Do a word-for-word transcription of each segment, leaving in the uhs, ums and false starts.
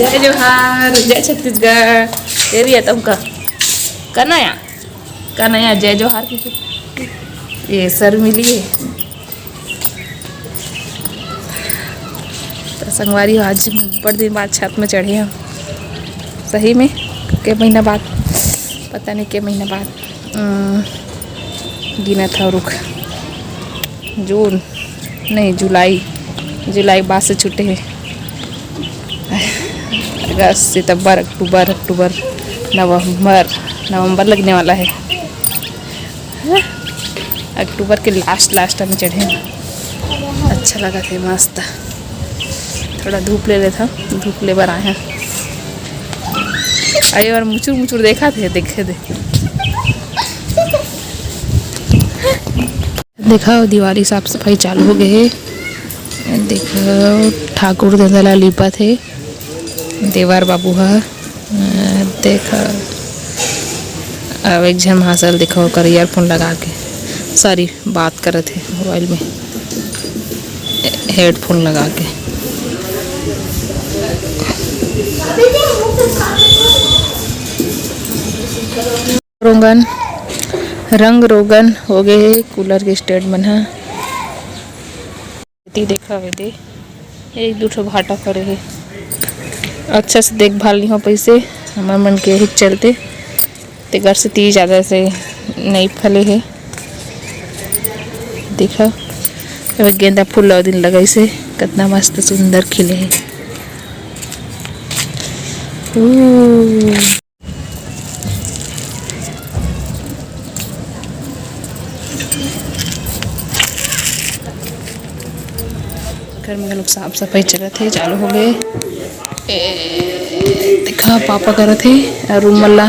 जय जोहार, जय छत्तीसगढ़। ये भी है तुमका। का नया, का नया जय जोहार की। ये सर मिली है। तो संगवारी हो, आज बड़ दिन बाद छत में चढ़े हम। सही में, के महीना बाद, पता नहीं के महीना बाद। अम, गिनत हव रुख। जून नहीं, जुलाई, जुलाई बाद से छूटे हे। अगस्त, सितंबर, अक्टूबर, अक्टूबर, नवंबर, नवंबर लगने वाला है। अक्टूबर के लास्ट लास्ट हम चढ़े। अच्छा लगा थे, मस्त। थोड़ा धूप ले लेता, धूप ले बर आए हैं। अरे, और मुचुर मुचुर देखा थे, देखे दे। देखा, दिवाली साफ सफाई चालू हो गए हे। देखा, ठाकुर ददा ला लिपत हे देवर बाबू ह। देखा, अब एक झन महाशय ल देखा, ओकर ईयरफोन लगा के, सॉरी, बात करत हे मोबाइल में, हेडफोन लगा के। रोगन, रंग रोगन हो गए हे कूलर के स्टैंड मन ह। एती देखा वेदे, एक दू ठो भाटा करे हे। अच्छा से देखभाल नहीं हो पैसे हमर मन के ही चलते, तेकर से ती ज्यादा से नहीं फले हे। देखा, अब गेंदा फूल ला दिन लगाइसे, कितना मस्त सुंदर खिले हे। ऊ। घर में घलोक साफ सफाई चलत हे, चालू हो गए। ए, देखा, पापा करत हे और रूम वाला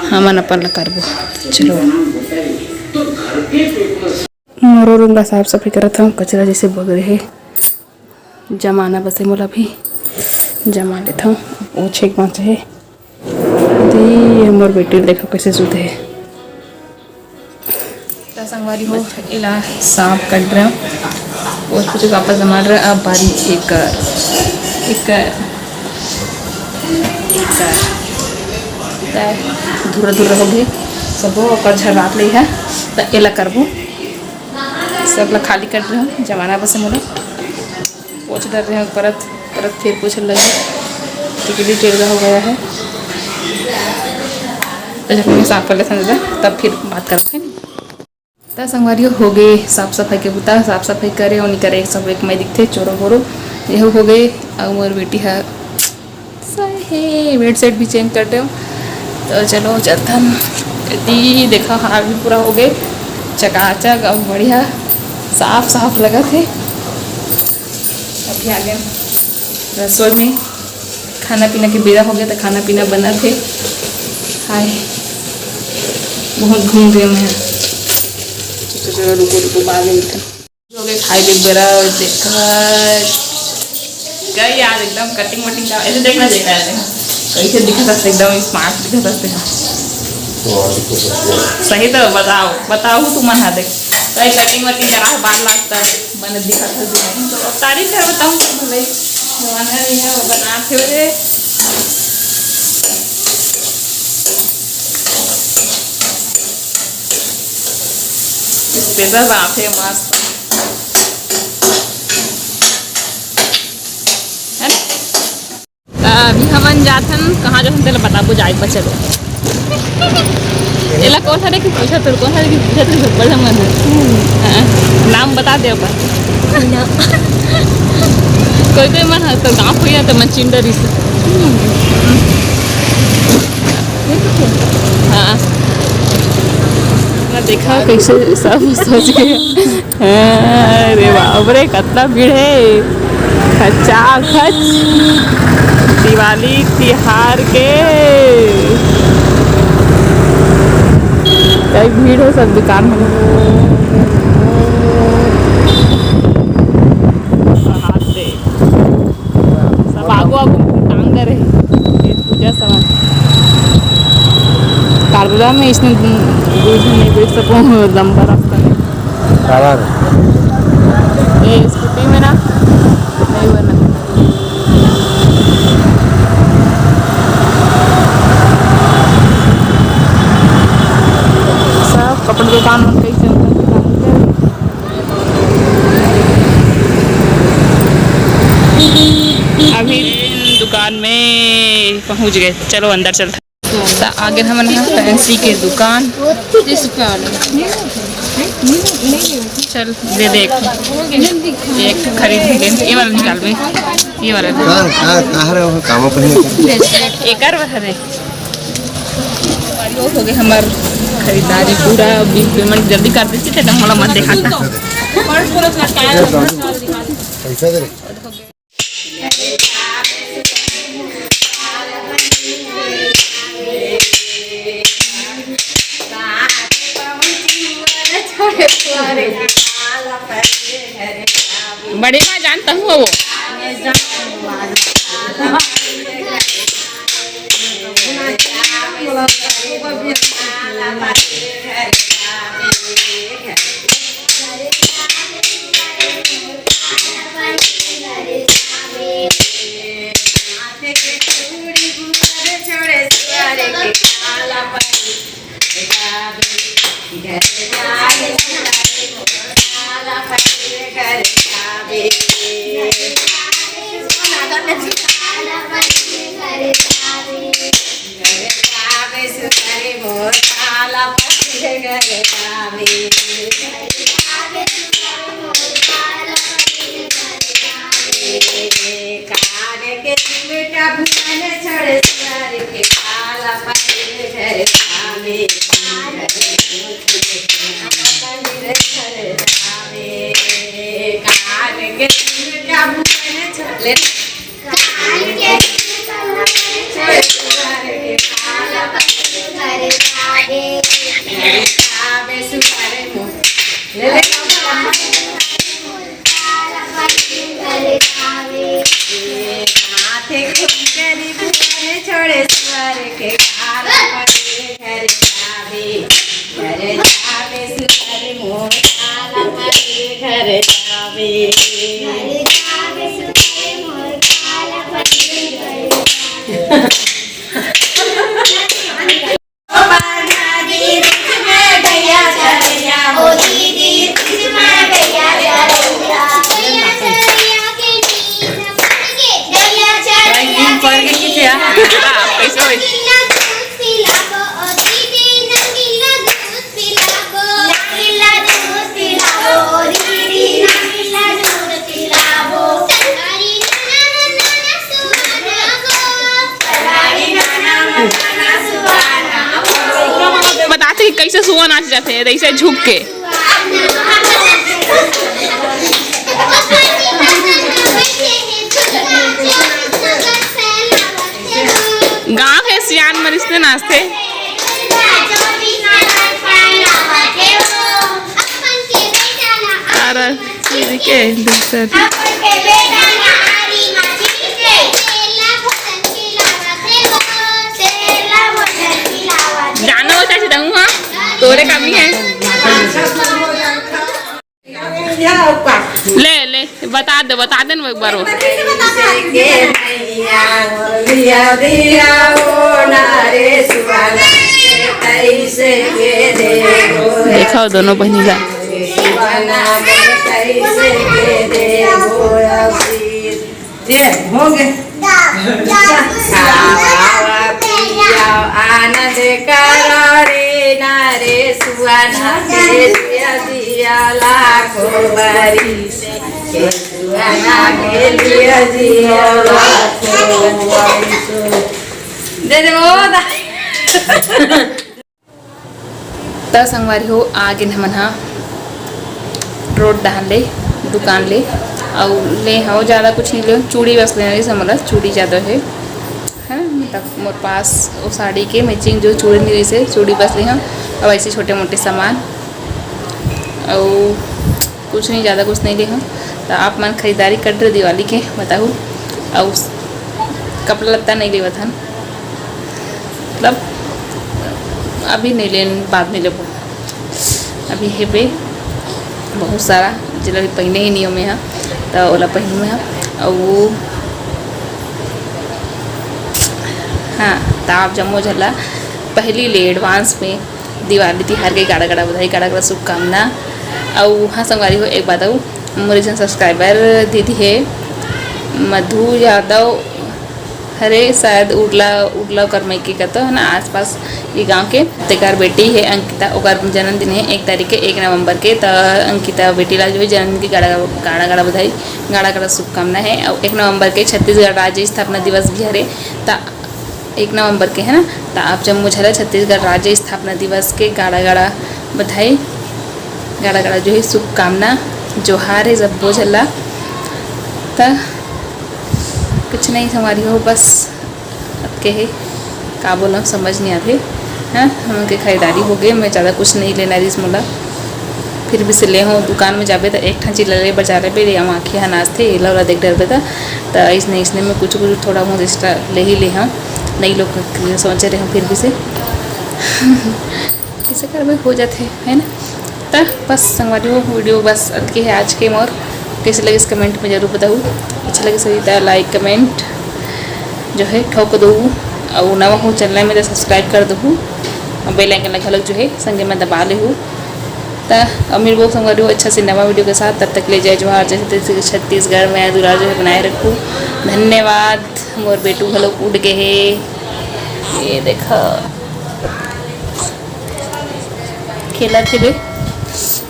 हमन अपन ला करबो। चलो, मोरो रूम ला साफ सफाई करत हूँ, कचरा जैसे बगरे हे। जमाना बस हे मोला भी, जमा लेथव। ओ छेक पाँच हे। दी, हमर बेटी ल देखो कैसे सुते हे। त संगवारी हो, एला सांप काट रहे हो। वो कुछ वापस जमा रहे, अब बारी एकर, एकर, एकर। त धुर्रा धुर्रा हो गए सबो, ओकर झर्रात ले हे, त एला करबो। सब ला खाली कर रहे हो, जमाना बस हे मोला। पोछ डर रहे हो, परत, परत फिर पोछ लगे, क्योंकि डिटेल का हो गया है। तो जब मैं साफ कर लेता हूँ दादा, तब फिर बात करते हैं। त संगवारी हो गए साफ सफाई के बुता, साफ सफाई करे और नहीं करे, सब एक में दिखते, चोरो बोरो, यह हो गए। अब मोर बेटी है सही हे, बेडशीट भी चेंज कर देव। तो चलो चलथन। दी देखा, हार भी पूरा हो गए, चकाचक और बढ़िया, साफ साफ लगत हे। अभी आ गए रसोई में, खाना पीना के बेरा हो गया, तो खाना पीना बनत हे। हाय, बहुत घूम गए मैं। चलो, चलो, रुको, रुको, बाद में मिलते हैं। हो गए खाए के बेरा, देखा। गई यार, एकदम कटिंग वटिंग का ऐसे देखना चाहिए यार। कैसे दिखत हस, एकदम स्मार्ट दिखत हस। सही तो बताओ, बताओ तुमन हा देख। कई कटिंग वटिंग करा, बाल लागता है, मैंने दिखत हस नहीं। तो अब तारीफ है, बताऊँ तो भले जमाना नहीं है, वो बना थे रे। स्पेशल बात है, मस्त। है ना? त अभी हमन जाथन, कहाँ जाथन तेला बताबो, जाए पर चलो। एला कौन हरे कि पूछा तोर, कौन हरे कि पूछा तोर, ऊपर हमन। हाँ, नाम बता दे अपन। कोई कोई मन ह तो गाँव कोई ना तो मन चिंडा रिस। हाँ। देखा कैसे सब सोच के। अरे बाप रे, कितना भीड़ है। खचाखच दिवाली तिहार के कई भीड़ है सब दुकान में। सब आगू आगू टांग दे रहे पूजा सामान। कारबरा में इसने दू झन नहीं बैठ सको, लंबा रास्ता है। काबर? ये स्कूटी में ना, नहीं बना। में पहुंच गए। चलो अंदर चलते। त आगे हमन ह फैंसी के दुकान। चल दे दे एक, एक खरीद ले। ये वाला निकाल बे, ये वाला। कहाँ, कहाँ, कहाँ रहे हो? कामा पहने का? एकर बर हरे। हो गए हमार खरीदारी पूरा। बिल पेमेंट जल्दी कर देती थे तो मोला मत दिखाता। पैसा दे रे। बड़े माँ जानता हूँ वो। बताथे कि कइसे सुआ नाच जाथे, अइसे झुक के। गाँव के सियान मन अइसने नाचथे। अरे चीज के दूसर। जानो चाची दहूँ हाँ, तोरे कमी है। ले ले, बता दे, बता दे ना एक बार वो। देखा हो दोनों बहिनी ला। ये हो गए। आनंद करो रे नारे सुआना के जिया जिया लाखों बरिस। के सुआना के जिया जिया लाखों बरिस। दे दे वो दा। त संगवारी हो, आ गेन हमन ह रोड डहान ले, दुकान ले, अउ ले हव जादा कुछ नइ ले, चूड़ी बस लेना रहिस हमन ला, चूड़ी जादा हे, है ना? मतलब मोर पास वो साड़ी के मैचिंग जो चूड़ी नइ रहिस हे, चूड़ी बस ले हव, अउ ऐसे छोटे मोटे सामान, अउ कुछ नहीं, जादा कुछ नइ ले हव। त आप मन खरीदारी कर डरे दिवाली के, बताहू, अउ कपड़ा लत्ता नइ लेवत हन। मतलब अभी नइ लेन, बाद में लेबो। अभी हेबे बहुत सारा, जेला अभी पहिने ही नइ हों मैं ह, त ओला पहिनहूँ मैं ह। अउ हाँ, त आप जम्मो झन ला पहिली ले advance में दिवाली तिहार के गाड़ा गाड़ा बधाई, गाड़ा गाड़ा शुभकामना। अउ हाँ संगवारी हो, एक बात अउ, मोर एक झन subscriber दीदी हे मधु यादव, अरे, शायद उड़ला, उड़ला ओकर मइके कतो है ना, आसपास ये गांव के। तेकर बेटी है अंकिता, ओकर जन्मदिन है एक तारीख के, एक नवंबर के। त अंकिता बेटी ला जो है जन्मदिन की गाड़ा, गाड़ा, गाड़ा बधाई, गाड़ा, गाड़ा शुभकामना है। और एक नवंबर के छत्तीसगढ़ राज्य स्थापना दिवस भी हरे, त एक नवंबर के है ना, त आप जम्मो झन ला छत्तीसगढ़ राज्य स्थापना दिवस के गाड़ा, गाड़ा बधाई, गाड़ा, गाड़ा जो है शुभकामना, जोहार है जम्मो झन ला। त कुछ नहीं संगवारी हो, बस अतके हे, का बोलंव समझ नहीं आथे। हाँ, हमन के खरीदारी हो गए, मैं ज़्यादा कुछ नहीं लेना रहिस मोला, फिर भी से ले हूँ। दुकान में जाबे त एक ठन चीज ले, बाजार में ले, आँखी हा नाचथे, एला ओला देख डरबे त, त इसने, इसने में कुछ, कुछ थोड़ा बहुत extra ले ही ले हूँ। नई लोग सोचे रहे हूँ, फिर भी से इसे करबे हो जाथे, है ना। त बस संगवारी हो, video बस अतके है आज के मोर। कैसे लगिस comment में जरूर बताहू। अच्छा लगे सही त like comment जो है ठोक दो, और नवा हो channel में त subscribe कर दो, और bell icon ला घलक जो है संगे में दबा लेहू। त अब मिलबो संगवारी हो अच्छा से नवा video के साथ। तब तक ले जय जोहार, जय छत्तीस-, छत्तीसगढ़ में दुलार जो है बनाए रखू। धन्यवाद। मोर बेटू घलो उठ गए हे, ये देखा खेलत हेबे।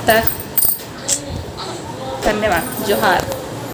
त धन्यवाद, जोहार।